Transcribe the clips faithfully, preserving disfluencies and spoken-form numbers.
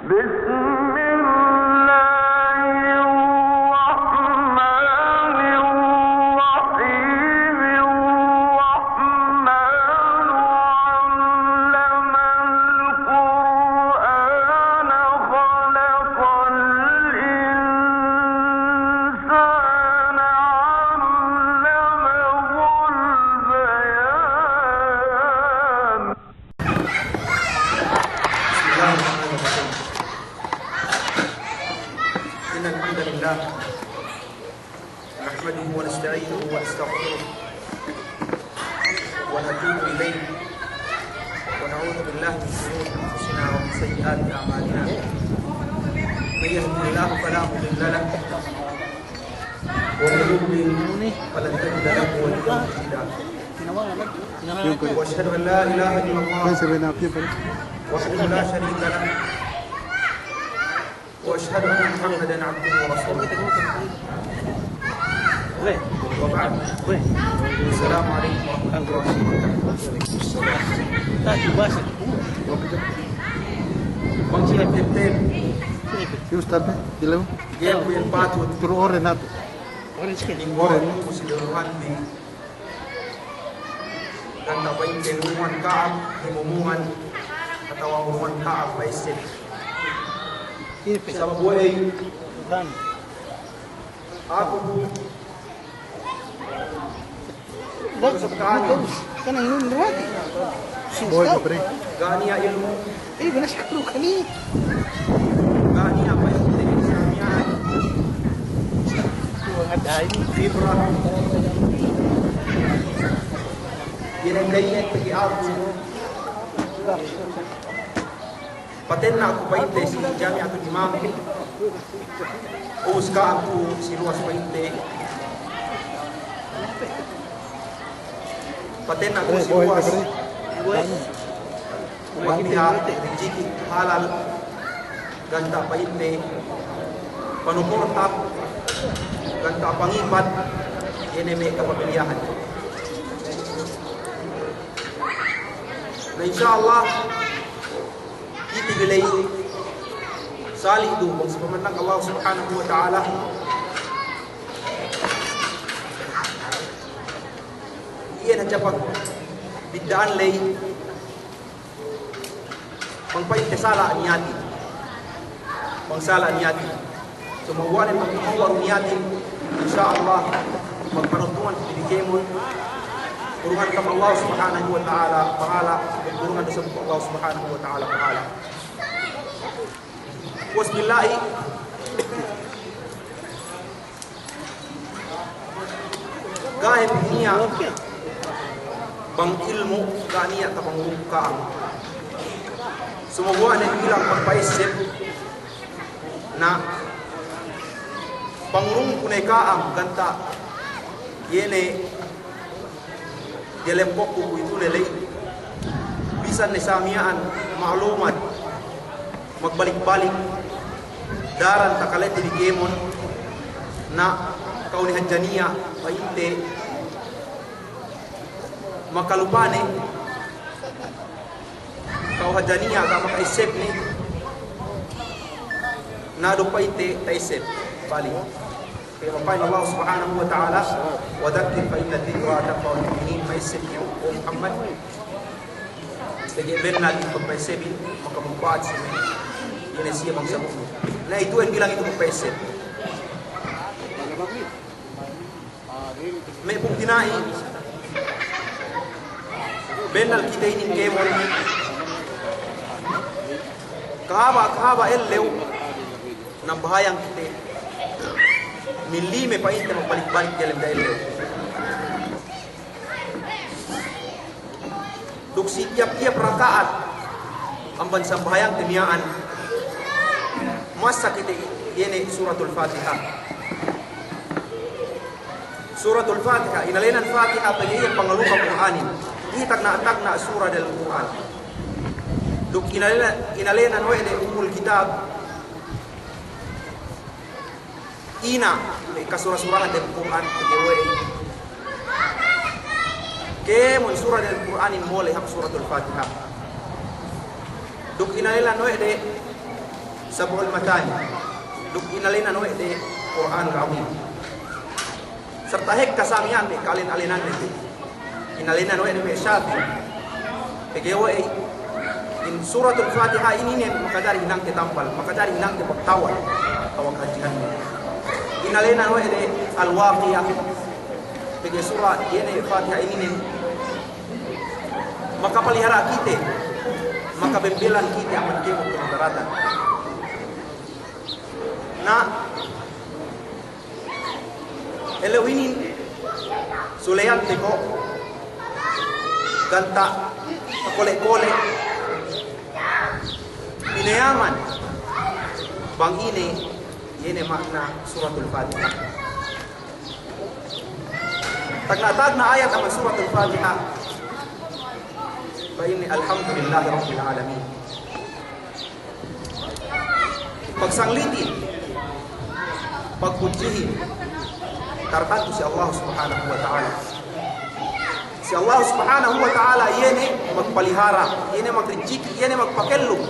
بسم الله الرحمن الرحيم. الرحمن علم القرآن خلق الإنسان علمه البيان. بسم الله الرحمن الرحيم. إن الحمد لله نحمده ونستعينه ونستغفره ونتوب إليه ونعوذ بالله من شرور أنفسنا ومن سيئات أعمالنا. من يهده الله فلا مضل له ومن يضلل فلن تجد له وليا مرشدا. وأشهد أن لا إله إلا الله وحده لا شريك له، وأشهد أن محمدا عبده ورسوله. وبعد، السلام عليكم ورحمة الله وبركاته. Bang sila tep-tep. Ustaz, eh, dilaw. Ga'i ku iyan patut. Turu ore natu. Ore. Ore. Ganta' pa'inte ngurungan ka'am, himumungan, atawa ngurungan ka'am pa'esseb. Sabab we'ey, aku bu, bagus, bagus. Kana inun rati. Boy, bre. Ga' niya' ilmu'. Eh, bana si kalu kani. Ga' niya' pa'inte sa miya'an. Tuwa nga da'i. Fibra. Iye ne da'i ne pegge' aku. Patenna' ku pa'inte si Jami'atul Imam. Ubus ka'am ku si luwas pa'inte. Patenna' ku si luwas. Magpiha rijiki' halal, ganta' pa'inte panuporta, ganta' pangipat, iye ne me' kapamiliyahan. Na, insya Allah, kite bi ley sali' du bang si pamandang Allah Subhanahu wa Ta'ala. Iye ne hadja pagbidda'an ley, bang pa'inte sala' niyatin. Bang sala' niyatin. Sumagawa' ne bang tumewwa' du niyatin, insya Allah, magpanuntungan kite bi kēmon, kurungan ka'am Allah Subhanahu wa Ta'ala pahala, kurungan du isab Allah Subhanahu wa Ta'ala pahala. Puwas billahi, ga'i pe niya' bang ilmu', ga' niya' tapangurung ka'am. Sumagawa' ne bilang pagpa'esseb, na pangurungku ne ka'am ganta' iye ne diyalem kokku kuwe'itu ne ley. Bisan ne sa miya'an ma'lumat magbalik-balik daran takalete bi kēmon, na ka'u ne hadja niya' pa'inte makalupane, ka'u hadja niya' ga' maka'esseb ne, na duk pa'inte ta'esseb balik. Pa'in Allah Subhanahu wa Ta'ala, "Wa dhakkir fa inna dhikra tanfa'ul mu'minin." Pa'esseb, ya Muhammad. Pegge' bennal in pagpa'essebin, makamanpa'at si me' iye ne siye bangsa mu'min. Na, itu in bilang itu pagpa'esseb. Me' pungtina'i, bennal kite inin kēmon kahaba', kahaba' ellew nambahayang kite. Min lime pa'inte magbalik-balik diyalem da ellew. Duk si tiyap-tiyap raka'at amban sambahayangte miya'an, massa kite iye ne Suratul Fatiha. Suratul Fatiha, inēnan Fatiha pegge' iye pangalupa Kur'anin. Iye tagna'-tagna' sura diyalem Kur'an. Duk inēnan, inēnan we' de Ummul Kitab. Ina', me' kasura-surahan dem Kur'an, pegge' we'ey. Kēmon sura dem Kur'anin mole' hap Suratul Fatiha. Duk inēnan we' de Sab'ul Mathani. Duk inalenan we' de Kur'anul Azim. Sarta' hekka sa miya'an me' ka'alen-alenan ne. Inalenan we' de me' Shafi'i. Pegge' we' in Suratul Fatiha ininen makajari hinangte tampal, makajari hinangte pagtawal, tawal kajihan. Inalenan we' de Al-Waqi'ah. Pegge' sura' iye ne Fatiha ininen makapalihara' kite, makabembelan kite amban kēmon kamudaratan. Na, ellew inin, suleyante ko' ganta' kole'-kole' pinayaman bang ine, iye ne ma'na Suratul Fatiha. Tagna'-tagna' ayat amban Suratul Fatiha, pa'inne, "Alhamdulillahi Rabbil Alamin." Pagsanglitin, pagpudjihin, tartantu si Allah Subhanahu wa Ta'ala. Si Allah Subhanahu wa Ta'ala, iye ne magpalihara, iye ne magrijiki, iye ne magpakellum,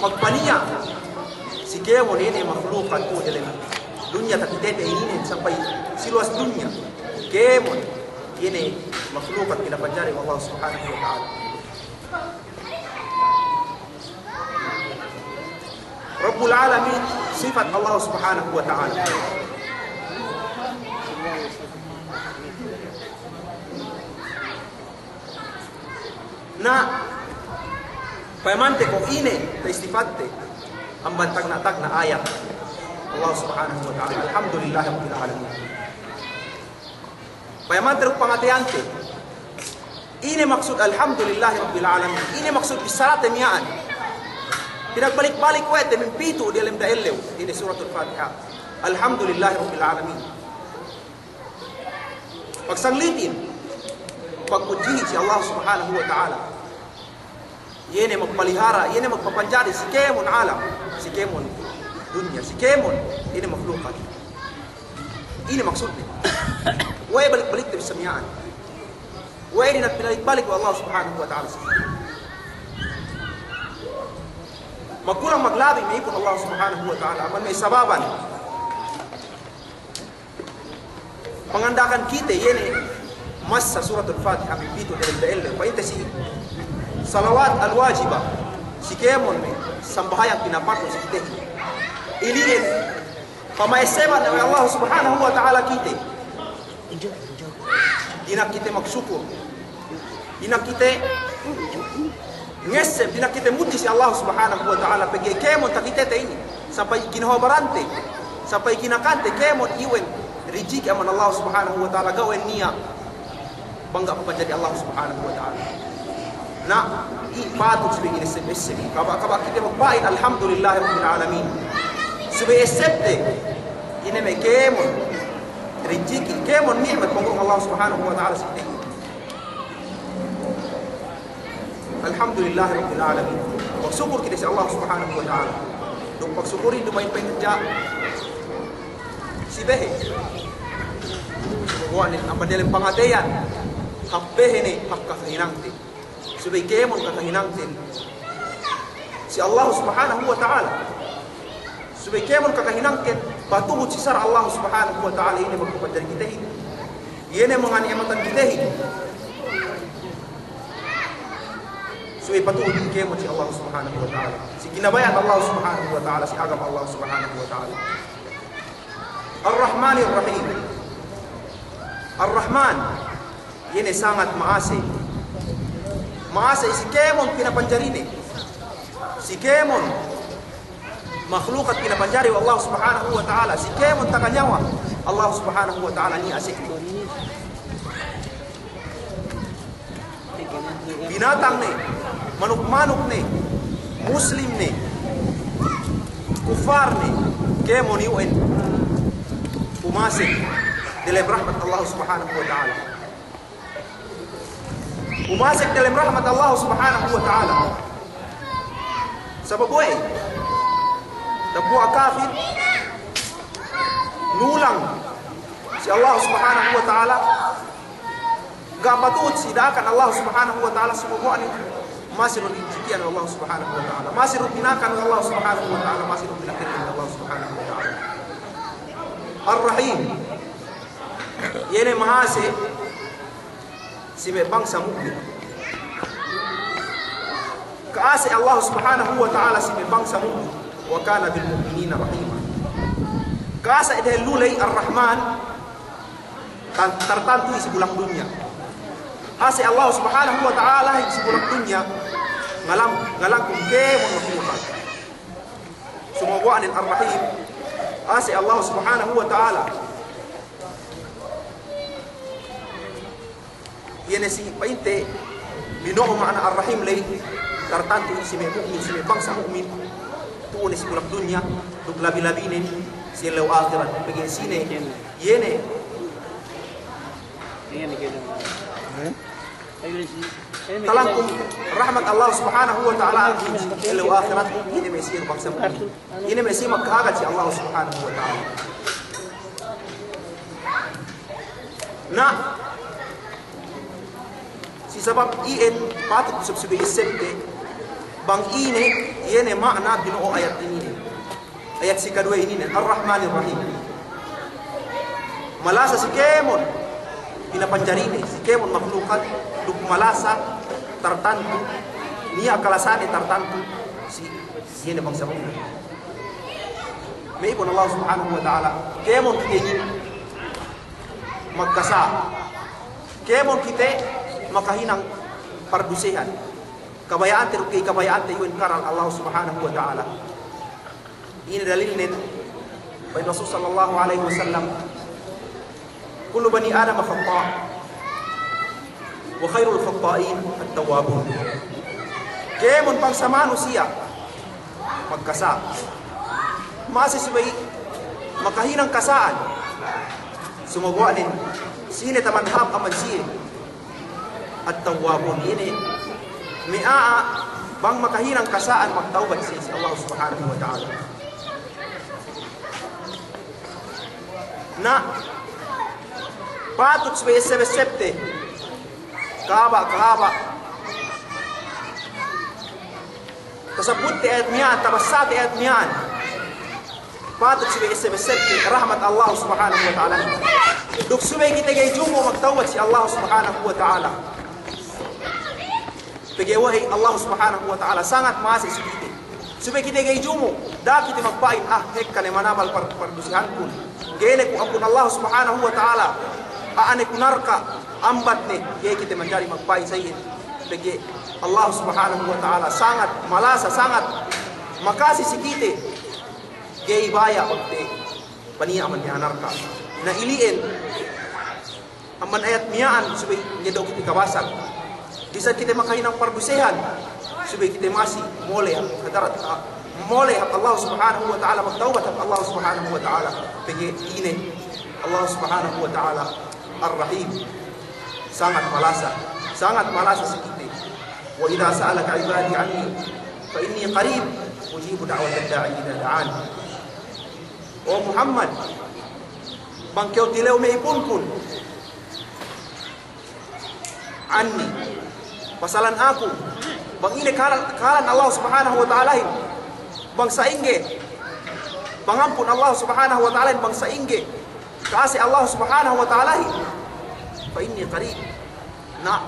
magpaniya' si kēmon inin makhlukat tu'u delem dunya takitete inin sampay si luwas dunya. Kēmon inin makhlukat pinapanjari we' Allah Subhanahu wa Ta'ala. Rabbul Alamin, sifat Allah Subhanahu wa Ta'ala. Na, payamante ko' ine ta'isifatte amban tagna'-tagna' ayat Allah Subhanahu wa Ta'ala. Alhamdulillahi Rabbil Alamin. Payamante duk pangateyante. Ine maksud Alhamdulillahi Rabbil Alamin? Ine maksud bissarate miya'an? Pinagbalik-balik we' te mimpitu' diyalem da ellew. Ine Suratul Fatiha. Alhamdulillahi Rabbil Alamin. Pagsanglitin, pagpudjihin si Allah Subhanahu wa Ta'ala. Iye ne magpalihara, iye ne magpapanjari si kēmon alam, si kēmon dunya, si kēmon inin makhlukat. Ine maksudne? We'ey balik-balikte bissā miya'an? We'ey dina'ak pinalik-balik we' Allah Subhanahu wa Ta'ala? Magkulang maglabi me' ipun Allah Subhanahu wa Ta'ala, amban me' sababan panganda'akan kite, iye ne masa Suratul Fatiha mimpitu' diyalem da ellew. Pa'inte si salawat al-wajiba, si kēmon me' sambahayang pinapakun si kitehin. Ili'en pama'esseban we' Allah Subhanahu wa Ta'ala kite. Dina'ak kite magsukur. Dina'ak kite ngesseb, dina'ak kite mudji si Allah Subhanahu wa Ta'ala, pegge' kēmon takitete inin, sampay ginahawa barante, sampay ginakante, kēmon iwen rijiki' amban Allah Subhanahu wa Ta'ala, ga' we' niya' bang ga' papanjari Allah Subhanahu wa Ta'ala. Na, i patut subey inesseb-esseb. Kaba'-kaba' kite magpa'in, Alhamdulillahi Rabbil Alamin. Subey essebte, ine me' kēmon rijiki', kēmon ni'mat pangurung Allah Subhanahu wa Ta'ala si kite. Alhamdulillahi Rabbil Alamin. Pagsukur kite si Allah Subhanahu wa Ta'ala. Duk pagsukurin duma'in pa'in hadja si behe. Kuwe' ne amban diyalem pangateyan, hap behe ne, hap kakahinangte. Subey kēmon kakahinangten si Allah Subhanahu wa Ta'ala. Subey kēmon kakahinangten patuhut si sara' Allah Subhanahu wa Ta'ala, iye ne magpapanjari kitehin, iye ne mangani'matan kitehin. Subey patuhut kēmon si Allah Subhanahu wa Ta'ala, si kinabaya'an Allah Subhanahu wa Ta'ala, si agama Allah Subhanahu wa Ta'ala. Ar-Rahmanir Rahim. Ar-Rahman, iye ne sangat ma'ase. Ma'ase si kēmon pinapanjarine. Si kēmon makhlukat pinapanjari we' Allah Subhanahu wa Ta'ala. Si kēmon taga niyawa, Allah Subhanahu wa Ta'ala niya' ase. Binatang ne, manuk-manuk ne, Muslim ne, kuffar ne, kēmon iyu'en umasek delem rahmat Allah Subhanahu wa Ta'ala. Umasek delem rahmat Allah Subhanahu wa Ta'ala. Sabab we'ey? Dambuwa' kafir nulang si Allah Subhanahu wa Ta'ala, ga' patuhut si da'akan Allah Subhanahu wa Ta'ala, sumaguwa' ne Masi du didjikihan we' Allah Subhanahu wa Ta'ala. Masi du dinakan we' Allah Subhanahu wa Ta'ala. Masi du dinakellem we' Allah Subhanahu wa Ta'ala. Ar-Rahim. Iye ne mahase si me' bangsa mu'min. Ka'ase Allah Subhanahu wa Ta'ala si me' bangsa mu'min. Wa kana bil mu'minina rahima. Ka'ase dehellu ley Ar-Rahman, tan-, tartantu si bulak dunya. Ase Allah Subhanahu wa Ta'ala si bulak dunya, ngalang-, ngalangkum kēmon makhlukat. Sumaguwa' nen Ar-Rahim, ase Allah Subhanahu wa Ta'ala. Iye ne si pa'inte, bino'o ma'ana Ar-Rahim ley, tartantu si me' mu'min, si me' bangsa mu'min, tu'u ne si bulak dunya, duk labi-labinen si ellew ahirat, pegge' sine, iye ne. Talangkum rahmat Allah Subhanahu wa Ta'ala, ellew ahirat, iye ne me' si bangsa mu'min. Iye ne me' si makahagad si Allah Subhanahu wa Ta'ala. Na, si sabab iyan patut subey-subey isebte, bang ine, iye ne ma'ana bino'o ayat ininen. Ayat si kaduwe ininen, Ar-Rahmanir Rahim. Malasa si kēmon pinapanjarine, si kēmon makhlukat, duk malasa tartantu, niya' kalasane tartantu, si, iye ne bangsa mu'min. Me' ipun Allah Subhanahu wa Ta'ala, kēmon kite inin magkasa', kēmon kite makahinang pardusehan. Kabaya'ante duk ga'i kabaya'ante iyan karal Allah Subhanahu wa Ta'ala. Ine dalilnen? Pa'in Rasul sallallahu alaihi wasallam, "Kullu bani Adama khata', wa khairul khata'in at-tawwabun." Kēmon bangsa manusiya' magkasa'. Masi subey makahinang kasa'an. Sumaguwa' nen, sine taman hāp amban siye? At-tawwabun, ine, me' a'a bang makahinang kasa'an magtawbat siye si Allah Subhanahu wa Ta'ala. Na, patut subey esseb-essebte, kahaba', kahaba'. Tasabutte ayat miya'an, tabassate ayat miya'an. Patut subey esseb-essebte rahmat Allah Subhanahu wa Ta'ala. Duk subey kite ga'i jumu' magtawbat si Allah Subhanahu wa Ta'ala. Pegge' we'ey, Allah Subhanahu wa Ta'ala sangat ma'ase si kite. Subey kite ga'i jumu', da'a kite magpa'in, "Ah, ekka ne manabal par-, pardusehankun. Ga'i ne ku ampun Allah Subhanahu wa Ta'ala. A'a ne ku narka', ambat ne." Ga'i kite manjari magpa'in sa iyan. Pegge' Allah Subhanahu wa Ta'ala sangat malasa, sangat makasi si kite. Ga'i baya' bang te paniya' amban niya' narka'. Na ili'en amban ayat miya'an subey ngeddo' kite kabasag. Bisan kite makahinang pardusehan, subey kite masi mole' hap hadarat, ah, mole' hap Allah Subhanahu wa Ta'ala, magtawbat hap Allah Subhanahu wa Ta'ala. Pegge' ine, Allah Subhanahu wa Ta'ala Ar-Rahim. Sangat malasa, sangat malasa si kite. "Wa idha sa'alaka ibadi anni fa inni qarib ujibu da'watad da'i idha da'an." O Muhammad, bang kew tilew me' ipunkun anni, pasalan aku, bang ine kahalan, kahalan Allah Subhanahu wa Ta'alahin, bang sa'ingge, pangampun Allah Subhanahu wa Ta'alahin, bang sa'ingge ka'ase Allah Subhanahu wa Ta'alahin, fa inni qarib. Na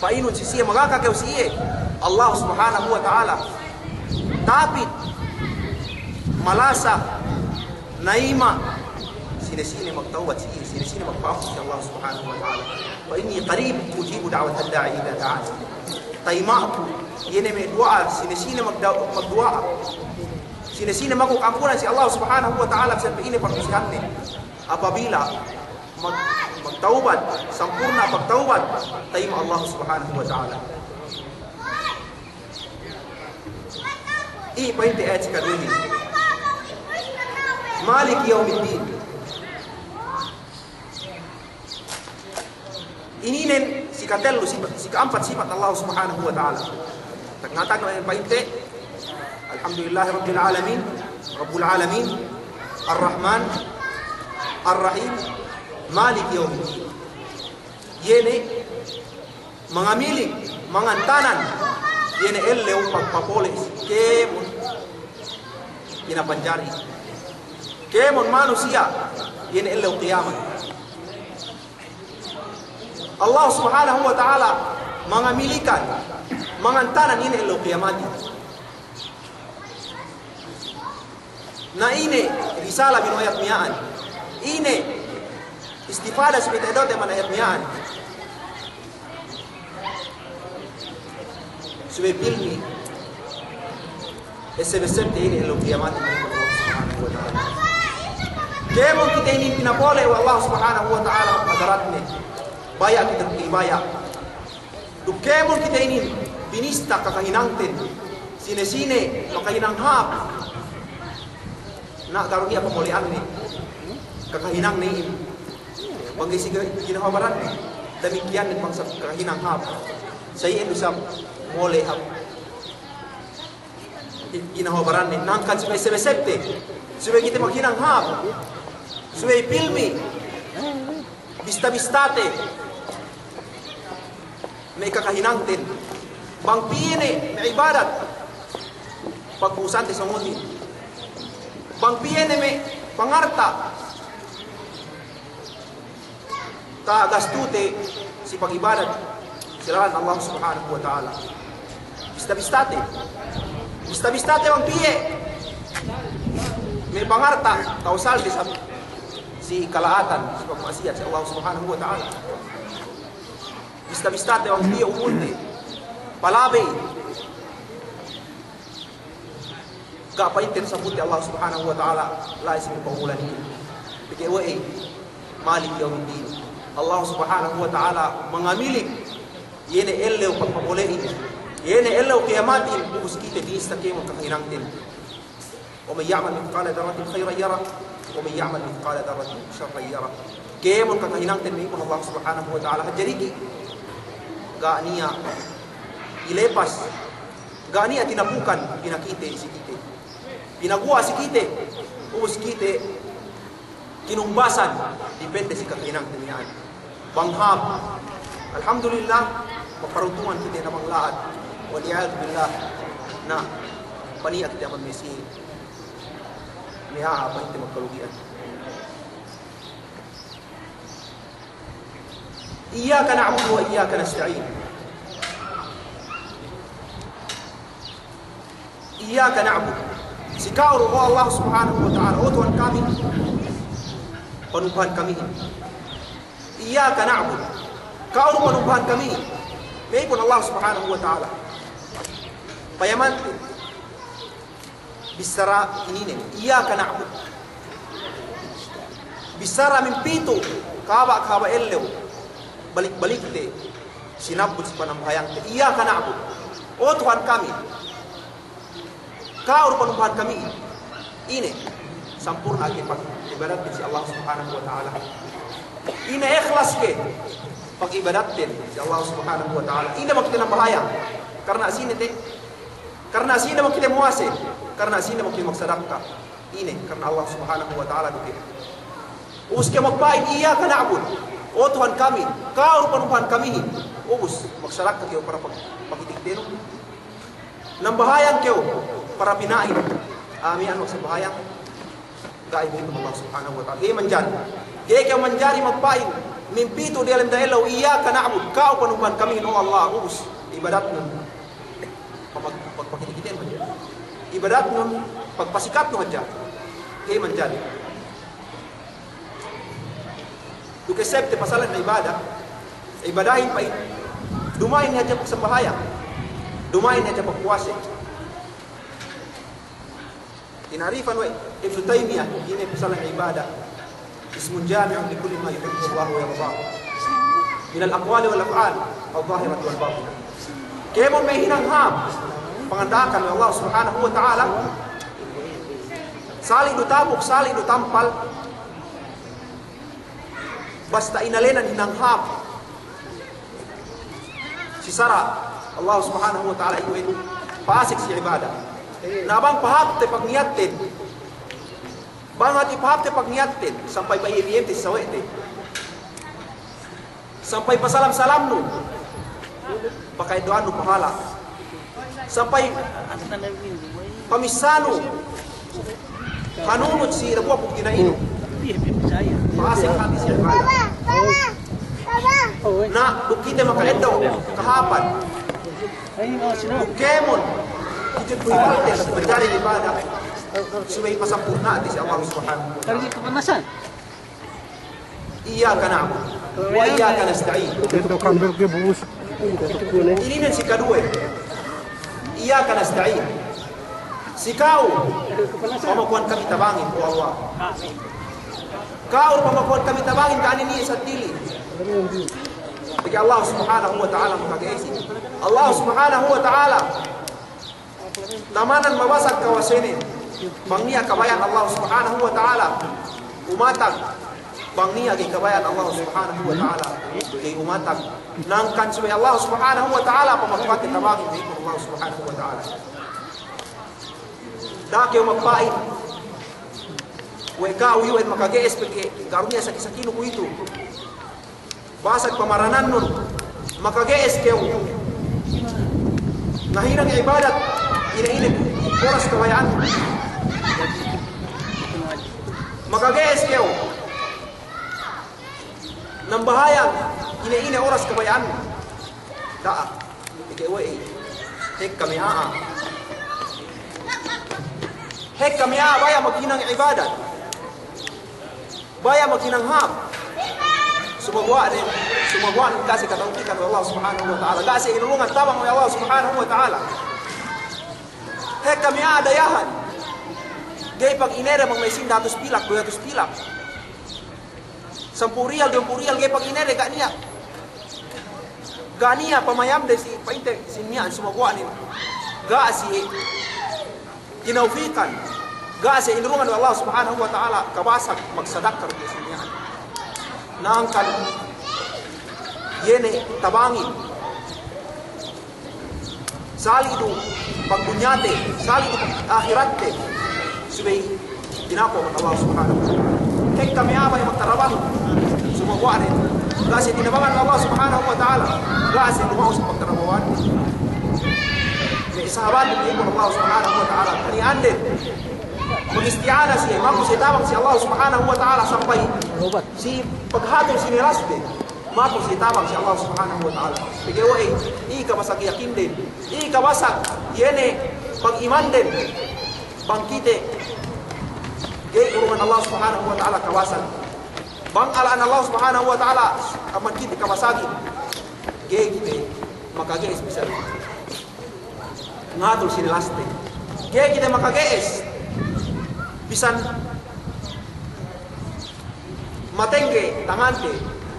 pa'inun si siye, magaka kew si iye, Allah Subhanahu wa Ta'ala. Tapit malasa nayima' sine-sine magtawbat si iye, sine-sine magpa'ampun si Allah Subhanahu wa Ta'ala. "Fa inni qarib ujibu da'watad da'i idha da'an." Tayima'ku, iye ne me' duwa'a sine-sine magda-, magduwa'a. Sine-sine magpa'ampunan si Allah Subhanahu wa Ta'ala, bisan pe ine pardusehanne. Apabila mag-, magtawbat, sampurna' pagtawbat, tayima' Allah Subhanahu wa Ta'ala. Iye pa'inte ayat si kaduwe. Maliki yawmiddin. Ininen si katellu sipat, si ka'ampat sipat Allah Subhanahu wa Ta'ala. Tagna'-tagna' pa'inte, Alhamdulillahi Rabbil Alamin, Rabbul Alamin, Ar-Rahman, Ar-Rahim, Maliki Yawmiddin. Iye ne mangamiling Mangantanan, iye ne ellew pagpapole' kēmon pinapanjari. Kēmon manusiya', iye ne ellew kiyamat. Allah Subhanahu wa Ta'ala mangamilikan, mangantanan iye ne ellew kiyamatin. Na ine risala bi nu ayat miya'an? Ine istifada si bete dote man ayat miya'an? Subey pilmi esseb-essebte ine ellew kiyamat. Kēmon kite inin pinapole' we' Allah Subhanahu wa Ta'ala hadaratne. Baya' kite duk ga'i baya'. Duk kēmon kite inin binista kakahinangten, sine-sine makahinang hāp, na' ga' du niya' pamole'anne kakahinangne inin. Bang ga'i si ga-, ginhawa baranne, damikiyan ne bang sa kakahinang hāp. Sa iyan du isab mole' hāp. Ginhawa baranne, hangkan subey esseb-essebte, subey kite makahinang hāp, subey pilmi bista-bistate me' kakahinangten. Bang piye ne me' ibadat, pagpu'usante songotin. Bang piye ne me' pangarta' tagastute si pag'ibadat si lalan Allah Subhanahu wa Ta'ala. Bista-bistate. Bista-bistate bang piye me' pangarta' ta'usalte si kala'atan, si pagma'asiyat si Allah Subhanahu wa Ta'ala. Bista-bistate bang piye umulte. Palabey. Ga' pa'inte tasabutte Allah Subhanahu wa Ta'ala la'i si me' pa'umulan inin. Pegge' we'ey, Maliki yawmiddin. Allah Subhanahu wa Ta'ala mangamilik, iye ne ellew pagpapole'in, iye ne ellew kiyamatin, ubus kite binista kēmon kakahinangten. ومن يعمل مثقال ذرة خيرا يره، ومن يعمل مثقال ذرة شرا يره. Kēmon kakahinangten me' ipun Allah Subhanahu wa Ta'ala hadja diki'. Ga' niya' ilepas, ga' niya' tinapukan, pinakite si kite. Pinaguwa' si kite, ubus kite kinumbasan, dipende si kakahinangte miya'an. Bang hāp, alhamdulillah, maparuntungan kite na bang la'at. Wal iyadhu billah, na paniya' kite amban me' si, me' a'a pa'inte magkalugi'an. إياك نعبد وإياك نستعين. إياك نعبد. Si ka'u du, o Allah Subhanahu wa Ta'ala, o Tuhan kami, panumbahan kami. إياك نعبد. Ka'u du panumbahan kami. Me' ipun Allah Subhanahu wa Ta'ala. Payamante. Bissara ininen, إياك نعبد. Bissara mimpitu', kahaba'-kahaba' ellew, balik-balikte, sinabbut si panambahayangte, إياك نعبد. O Tuhan kami, ka'u du panumbahan kami. Ine sampurna' ke pag'ibadatten si Allah Subhanahu wa Ta'ala? Ine ikhlas ke pag'ibadatten si Allah Subhanahu wa Ta'ala? Ine bang kite nambahayang, karna' sine te? Karna' sine bang kite muwase? Karna' sine bang kite magsadakka? Ine, karna' Allah Subhanahu wa Ta'ala du ke. Ubus ke magpa'in, إياك نعبد. O Tuhan kami, ka'u du panumbahan kamihin. Ubus magsadakka kew para pag-, pagitiktenun. Nambahayang kew para pina'in. A'a miya'an magsambahayang. Ga'i, pa'in Allah Subhanahu wa Ta'ala, ga'i manjari. Ga'i kew manjari magpa'in mimpitu' diyalem da'ellew, إياك نعبد, ka'u panumbahan kamihin, o Allah, ubus ibadatnun pag-, pag-, pagkite-kiten hadja. Ibadatnun pagpasikatnun hadja. Ga'i manjari. Duk essebte pasalan ibada, ibadahin pa'in, duma'in hadja pagsambahayang, duma'in hadja pagpuwase. Tina'rifan we' Ibnu Taymiyah, ine pasalan ibada. اسم جامع لكل ما يحبه الله ويرضاه من الأقوال والأفعال الظاهرة والباطنة. Kēmon me' hinang hāp, panganda'akan we' Allah Subhanahu wa Ta'ala, sali' du tabuk, sali' du tampal, basta inalenan hinang hāp si sara' Allah Subhanahu wa Ta'ala, iyu' pa'asek si ibada. Na bang pahāpte pagniyatten, bang hāti pahāpte pagniyatten, sampay pa'iyem-iyemte si sawe'te, sampay pasalam-salamnu, Paka'eddo'annu pahala'. Sampay pamissānu, hanunut si dambuwa' pū' tina'inu. Ma'asek hati si ibadat. Na, duk kite maka'eddo' kahāpan. Duk kēmon, kite kuwe' manjari ibadat. Subey pasampurna' si Allah Subhanahu wa Ta'ala. إياك نعبد وإياك نستعين. Ininen si kaduwe. إياك نستعين. Si ka'u pamakuwan kami tabangin, o Allah. Ka'u pamakuwan kami tabangin, ga' niya' seddili. Pegge' Allah Subhanahu wa Ta'ala makage'esin. Allah Subhanahu wa Ta'ala tamanan mabasag kawasenen. Bang niya' kabaya'an Allah Subhanahu wa Ta'ala umatag, bang niya' ga'i kabaya'an Allah Subhanahu wa Ta'ala ga'i umatag. Hangkan subey Allah Subhanahu wa Ta'ala pamakuwan kite tabangin, ga'i Allah Subhanahu wa Ta'ala. Da'a kew magpa'in we' ka'u iyu'en makage'es, pegge' ga' du niya' saki-sakinu kuwe'itu. Basag pamaranannun, makage'es kew ngahinang ibadat ine-ine oras kabaya'annu. Makage'es kew nambahayang ine-ine oras kabaya'annu. Da'a. Pegge' we'ey? Hekka me' a'a. Hekka me' a'a baya' maghinang ibadat. Baya' maghinang hāp. Sumaguwa' ne, sumaguwa' ne ga' siye katawpikan we' Allah Subhanahu wa Ta'ala. Ga' siye inurungan tabang we' Allah Subhanahu wa Ta'ala. Hekka me' a'a dayahan. Ga'i paghinang de bang me' sīn dahatus pilak, duwe hatus pilak. Sampū' riyal, duwempū' riyal, ga'i paghinang de, ga' niya'. Ga' niya' pamayamde si pa'inte si miya'an, sumaguwa' ne ga' siye tinawpikan, ga' siye inurungan we' Allah Subhanahu wa Ta'ala kabasag magsadakka si miya'an. Na hangkan iye ne tabangin. Sali' du pagdunyate, sali' du pag-ahiratte, subey tinaku' we' Allah Subhanahu wa Ta'ala. Hekka me' a'a baya' magtarabahu, sumaguwa' ne ga' siye tinabangan we' Allah Subhanahu wa Ta'ala, ga' siye luma'us magtarabahuhan. Me' sahabat bi Allah Subhanahu wa Ta'ala, kaniya'anden magisti'ana siye, maku siye tabang si Allah Subhanahu wa Ta'ala sampay si paghatul si nilasde. Maku siye tabang si Allah Subhanahu wa Ta'ala. Pegge' we'ey? Iye kabasag yakinden, iye kabasag iye ne pag'imanden. Bang kite ga'i urungan Allah Subhanahu wa Ta'ala kabasag, bang ala'an Allah Subhanahu wa Ta'ala amban kite kabasagin, ga'i kite makage'es bisan ngatul si nilaste. Ga'i kite makage'es bisan matengge tangante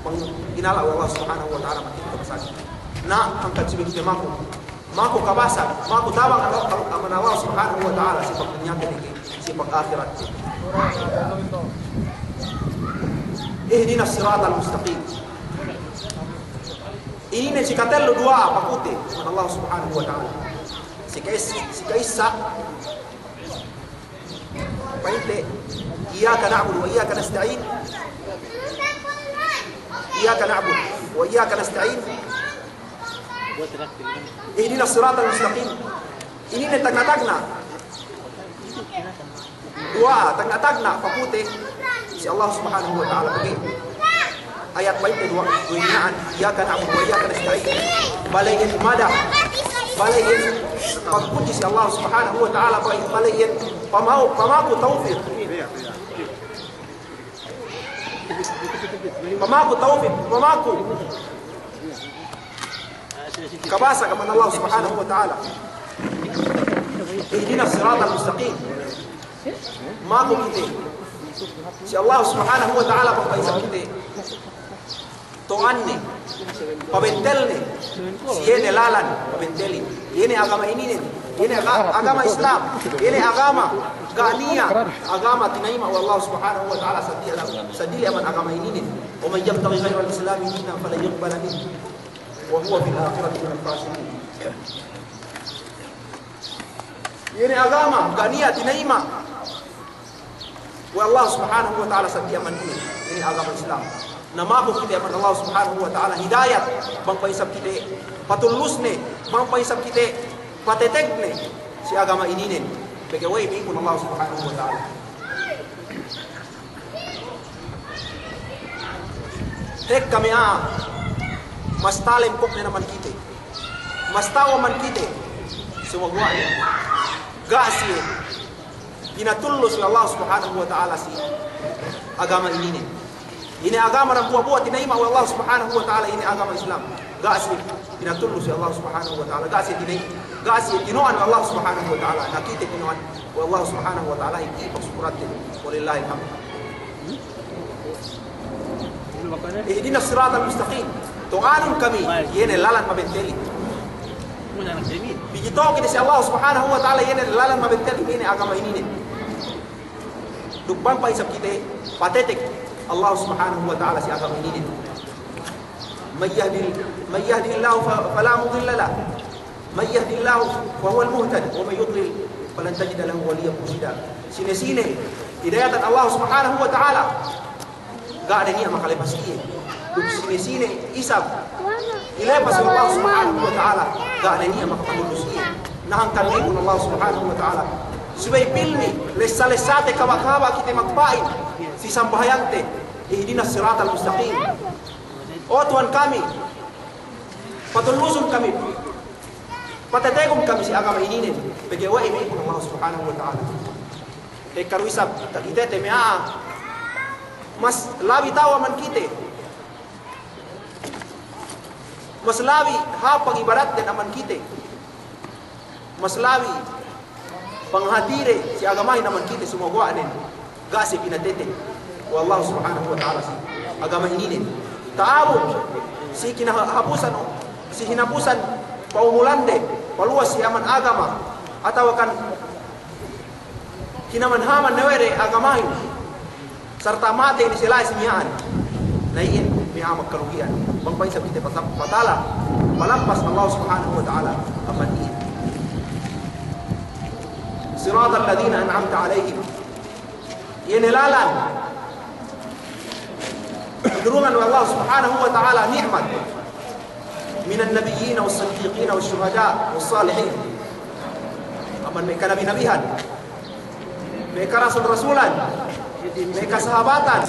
bang inala' we' Allah Subhanahu wa Ta'ala amban kite kabasagin. Na hangkan subey kite maku, maku kabasag, maku tabang amban Allah Subhanahu wa Ta'ala si pagdunyate, si pag'ahiratte. اهدنا الصراط المستقيم. Inin si katellu duwa'a pakute amban Allah Subhanahu wa Ta'ala. Si ka'is-, si ka'issa, pa'inte, إياك نعبد وإياك نستعين. إياك نعبد وإياك نستعين. اهدنا الصراط المستقيم. Inin tagna'-tagna' duwa'a, tagna'-tagna' pakute si Allah Subhanahu wa Ta'ala. Pegge' ayat pa'inte duwa'a, duwa'a miya'an, إياك نعبد وإياك نستعين. Bale' iyan madah, bale' iyan pagpudji si Allah Subhanahu wa Ta'ala, bale' iyan pama'u, pamaku tawpik. Pamaku tawpik, pamaku kabasag amban Allah Subhanahu wa Ta'ala. اهدنا الصراط المستقيم. Maku kite si Allah Subhanahu wa Ta'ala, pa'in isab kite to'anne, pabentelne, si iye ne lalan pabentelin. Iye ne agama ininen, iye ne aga-, agama Islam, iye ne agama ga' niya' agama tinayima' we' Allah Subhanahu wa Ta'ala seddili, seddili amban agama ininen. ومن يبتغ غير الإسلام دينا فلن يقبل منه وهو في الآخرة من الخاسرين. Iye ne agama ga' niya' tinayima' we' Allah Subhanahu wa Ta'ala seddili amban inin, inin agama Islam. Na maku kite amban Allah Subhanahu wa Ta'ala hidayat, bang pa'in isab kite patullusne, bang pa'in isab kite patetegne si agama ininen, pegge' we'ey me' ipun Allah Subhanahu wa Ta'ala. Tekka me' a'a, mas talem pokne amban kite, mas tau amban kite, sumaguwa' ne ga' siye pinatullus we' Allah Subhanahu wa Ta'ala si agama ininen. Ine agama dambuwa'-buwa' tinayima' we' Allah Subhanahu wa Ta'ala, ine agama Islam. Ga' siye pinatullus we' Allah Subhanahu wa Ta'ala, ga' siye tinay-, ga' siye tino'an we' Allah Subhanahu wa Ta'ala. Na kite tino'an we' Allah Subhanahu wa Ta'ala, iye pagsukuratte. Walillahil hamd. Ihdinas siratal mustaqim. To'anun kami, iye ne lalan mabentelin. Pī kite si Allah Subhanahu wa Ta'ala, iye ne lalan mabentelin, iye ne agama ininen. Duk bang pa'in isab kite patetek Allah Subhanahu wa Ta'ala si agama ininen. من يهد، من يهده الله ف-، فلا مضل له، من يهد الله فهو المهتد، ومن يضلل فلن تجد له وليا مرشدا. Sine-sine hidayatan Allah Subhanahu wa Ta'ala, ga' ne niya' makalepas iye. Duk sine-sine isab ilepas we' Allah Subhanahu wa Ta'ala, ga' ne niya' makapatulus iye. Na hangkan me' ipun Allah Subhanahu wa Ta'ala, subey pilmi, lessa-lessate kaba'-kaba' kite magpa'in si sambahayangte, ihdinas siratal mustaqim. O Tuhan kami, patullusun kami, patetegun kami si agama ininen, pegge' we'ey me' ipun Allah Subhanahu wa Ta'ala. Ekka du isab takitete me' a'a, mas labi tau amban kite, mas labi hāp pagibadatten amban kite, mas labi panghatide si agamahin amban kite, sumaguwa' nen ga' siye pinatetek we' Allah Subhanahu wa Ta'ala si agama ininen. Ta'abut si kinahapusan, si hinapusan pa'umulande, paluwas si amban agama, atawa kan kinamanhaman ne we' de agamahin, sarta' matey ne si la'i si miya'an. Na iyan me' a'a magkalugi'an. Bang pa'in isab kite pata-, patala, palampas Allah Subhanahu wa Ta'ala amban iyan. صراط الذين أنعمت عليهم. Iye ne lalan tinurungan we' Allah Subhanahu wa Ta'ala ni'mat. من النبيين والصديقين والشهداء والصالحين. Amban me' kanabi-nabihan, me' karasul-rasulan, me' kasahabatan,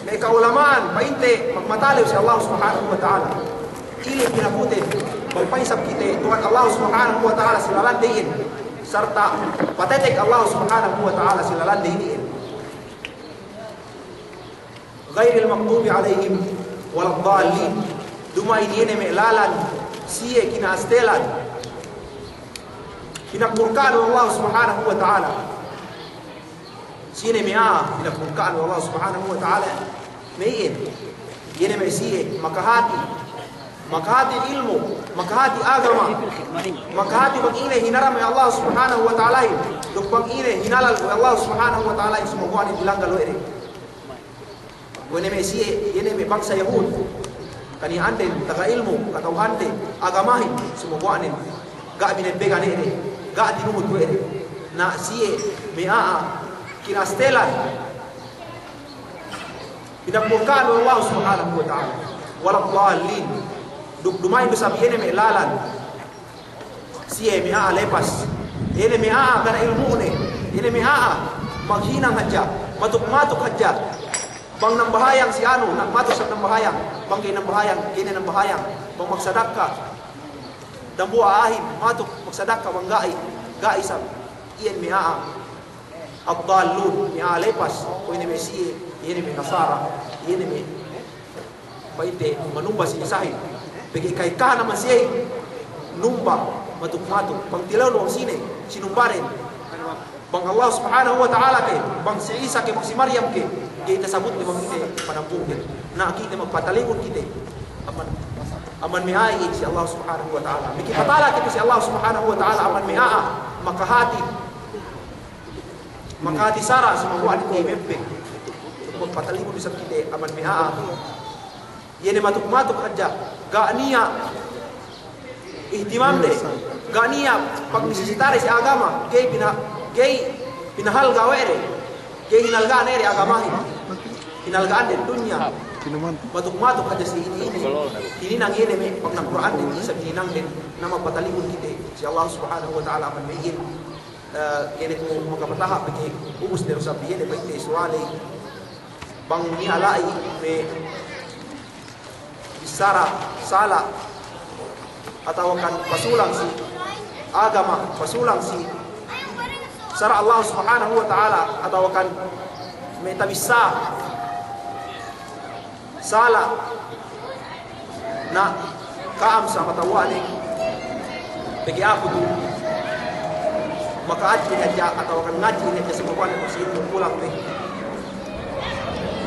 me' kaulama'an, pa'inte magmatalew si Allah Subhanahu wa Ta'ala. Ine pinakuten, bang pa'in isab kite tuwan Allah Subhanahu wa Ta'ala si lalan de iyan, sarta' patetek Allah Subhanahu wa Ta'ala si lalan de iyan. غير المغضوب عليهم ولا الضالين. Duma'in iye ne me' lalan siye kina'astelan, pinagmurka'an we' Allah Subhanahu wa Ta'ala. Sine me' a'a pinagmurka'an we' Allah Subhanahu wa Ta'ala me' iyan? Iye ne me' siye makahati, makahati ilmu', makahati agama, makahati bang ine hinaram we' Allah Subhanahu wa Ta'alahin, duk bang ine hinalal we' Allah Subhanahu wa Ta'alahin, sumaguwa' ne dilanggal we' de. Kuwe' ne me' siye, iye ne me' bangsa Yahud. Kaniya'anden, taga ilmu', kata'uhande agamahin, sumaguwa' nen ga' binebbegan we' de, ga' tinuhut we' de. Na siye me' a'a kina'astelan, pinagmurka'an we' Allah Subhanahu wa Ta'ala. ولا الضالين. Duk duma'in du isab iye ne me' lalan siye me' a'a lepas. Iye ne me' a'a ga' niya' ilmu'ne. Iye ne me' a'a maghinang hadja, matuk-matuk hadja. Bang nambahayang si anu, na-, matuk isab nambahayang. Bang ga'i nambahayang, ga'i ne nambahayang. Bang magsadakka, dambuwa' a'ahin, matuk magsadakka bang ga'i, ga'i isab. Iyan me' a'a ad-dallun, me' a'a lepas. Kuwe' ne me' siye, iye ne me' Nasara, iye ne me' pa'inte manumba si Isahin. Pegge' ka'ekkahan amban siyehin numba matuk-matuk. Bang tilewnu bang sine sinumbaden, bang Allah Subhanahu wa Ta'ala ke, bang si Isa ke, bang si Maryam ke, ga'i tasabutne bang kite panambu'den. Na kite magpatalingun kite amban, amban me' a'a iyan si Allah Subhanahu wa Ta'ala. Makapatala kite si Allah Subhanahu wa Ta'ala amban me' a'a makahati, makahati sara', sumaguwa' ne ga'i mempeng. Magpatalingun isab kite amban me' a'a iye ne matuk-matuk hadja, ga' niya' ihtimamde, ga' niya' pagnisisitade si agama, ga'i pina-, ga'i pinahalga' we' de, ga'i hinalga'ne de agamahin. Hinalga'anden dunya, matuk-matuk hadja si inin, hininang ine me' pagnakura'anden, isab hininangden, na magpatalibun kite si Allah Subhanahu wa Ta'ala amban me' inin, eh, kene ku makapataha' pegge' ubus ne du isab ine pegge' suwali, bang niya' la'i me' bissara sala', atawakan pasulang si agama, pasulang si sara' Allah Subhanahu wa Ta'ala, atawakan me' tabissā sala', na ka'am sa matawali, pegge' aku tu maka'adji ne hadja atawakan ngadji' ne hadja si babawan ku si inin kulang pe.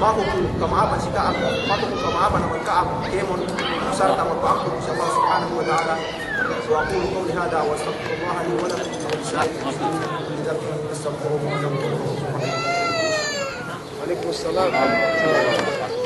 Maku ku kama'apan si ka'am, maku ku kama'apan amban ka'am kēmon, sarta' magpa'ampun si Allah Subhanahu wa Ta'ala. Wa aqulu qawli hadha wa astaghfirullaha li wa lakum wa lisa'iril muslimin min kulli dhanbin fastaghfiruhu innahu huwal ghafurur rahim. Wa alaikumus salam.